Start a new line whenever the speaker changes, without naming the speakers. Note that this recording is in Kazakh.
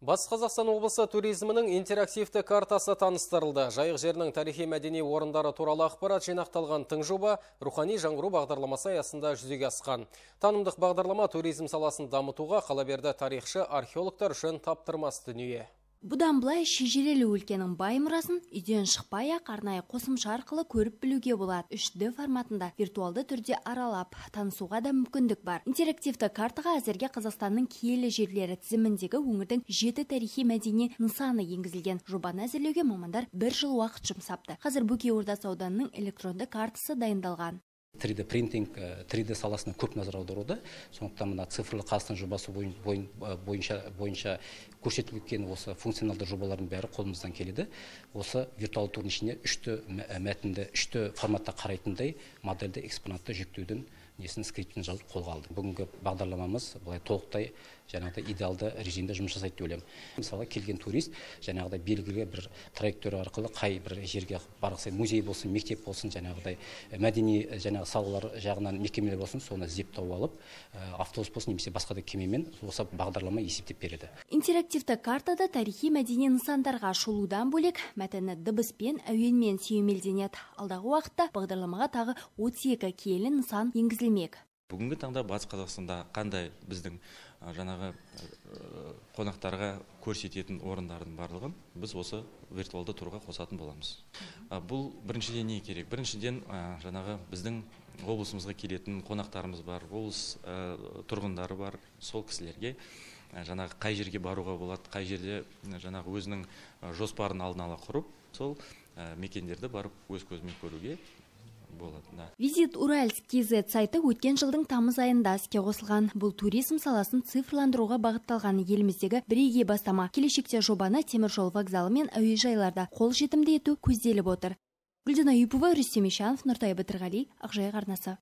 Батыс Қазақстан облысы туризмінің интерактивті картасы таныстырылды. Жайық жерінің тарихи мәдени орындары туралы ақпарат жинақталған тың жоба рухани жаңғыру бағдарламасы аясында жүзеге асқан. Танымдық бағдарлама туризм саласын дамытуға, қала берді тарихшы, археологтар үшін таптырмас дүние.
Бұдан былай шежірелі өлкенің бай мұрасын үйден шықпай-ақ арнайы қосымша арқылы көріп білуге болады. 3D форматында виртуалды түрде аралап, танысуға да мүмкіндік бар. Интерактивті картаға әзірге Қазақстанның киелі жерлері тізіміндегі өңірдің 7 тарихи мәдени нысаны енгізілген. Жобаны әзірлеуге мамандар бір жыл уақыт жұмсапты. Қазір Бөкей Ордасы ауданының электронды картасы дайындалған.
3D принтинг, 3D саласына көп назар аударуда. Сондықтан мына цифрлы Қазақстан жобасы бойынша көрсетілген осы функционалды жобалардың бәрі қолымыздан келеді. Осы виртуалды турдың ішіне 3D мәтінді, 3D форматта қарайтындай модельді, экспонатты жүктеудің несін, скриптін жазып қолға алдық. Бүгінгі бағдарламамыз былай толықтай жаңағыдай идеалды режимде жұмыс жасайды деп ойлаймын. Мысалы, келген турист жаңағыдай белгілі бір траектория арқылы қай бір жерге барғысы, музей болсын, мектеп болсын, жаңағыдай мәдени жаңағы салалар жағынан мекемелер болсын, соны іздеп тауып алып, автобус болсын немесе басқа да кемемен осы бағдарлама есептеп береді.
Интерактивті картада тарихи мәдени нысандарға шолудан бөлек мәтіні дыбыспен, әуенмен сүйемелденеді. Алдағы уақытта бағдарламаға тағы 32 киелі нысан енгізілмек.
Бүгінгі таңда Батыс Қазақстанда қандай біздің жаңағы қонақтарға көрсететін орындардың барлығын біз осы виртуалды турға қосатын боламыз. Бұл біріншіден не керек? Біріншіден, жаңағы біздің облысымызға келетін қонақтарымыз бар, облыс тұрғындары бар, сол кісілерге жаңағы қай жерге баруға болады, қай жерде жаңағы өзінің жоспарын алдын ала құрып, сол мекендерді барып өз көзімен көруге болады.
Визит Уральск KZ сайты өткен жылдың тамыз айында іске қосылған. Бұл туризм саласын цифрландыруға бағытталған еліміздегі бірегей бастама. Келешекте жобаны теміржол вокзалы мен әуежайларда қол жетімді ету көзделіп отыр. Гүлдина Юпова, Рүстем Ишанов, Нұртай Бітірғали, Ақжайық арнасы.